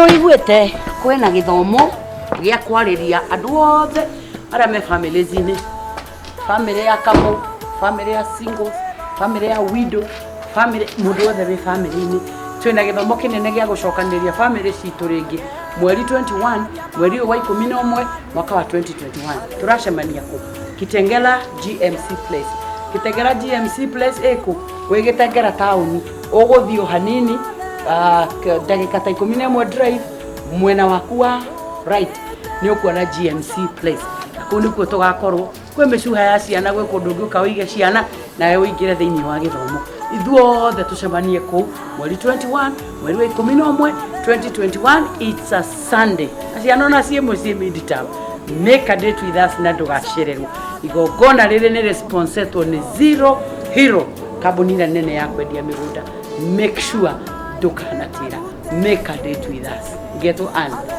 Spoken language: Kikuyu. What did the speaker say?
Ũiguĩte kwĩna gĩthomo gĩa kwarĩria andũ othe arĩa me families-inĩ, family ya couple, family ya singles, family ya widow, family mũndũ wothe wĩ family-inĩ. Twĩna gĩthomo kĩnene gĩa gũcokanĩrĩria family citũ rĩngĩ mweri 21 mweri ũyũ wa 11 mwaka wa 2021. Tũracemania kũ? Kitengela GMC Place. Kitengela GMC Place ĩkũ? Wĩ Gĩtengera taũni, ũgũthiĩ o hanini ndagĩka ta 11 drive mwena waku wa right nĩ ũkuona GMC Place, na kũu nĩkuo tũgakorwo. Kwĩ mĩcuha ya ciana, gwĩ kũndũ ũngĩũka ũige ciana nawe ũingĩre thĩinĩ wa gĩthomo. Ithuothe tũcemanie kũu mweri 21 mweri wa 11 2021. It's a Sunday na ciana ona ciĩ mũciĩ midterm. Make a date with us na ndũgacererwo. Igongona rĩrĩ nĩ rĩsponsetwo nĩ Zero Hero, kambuni ĩrĩa nene ya kwendia mĩgũnda. Make sure ndũkanatĩra. Make a date with us. Ngetwo Ann.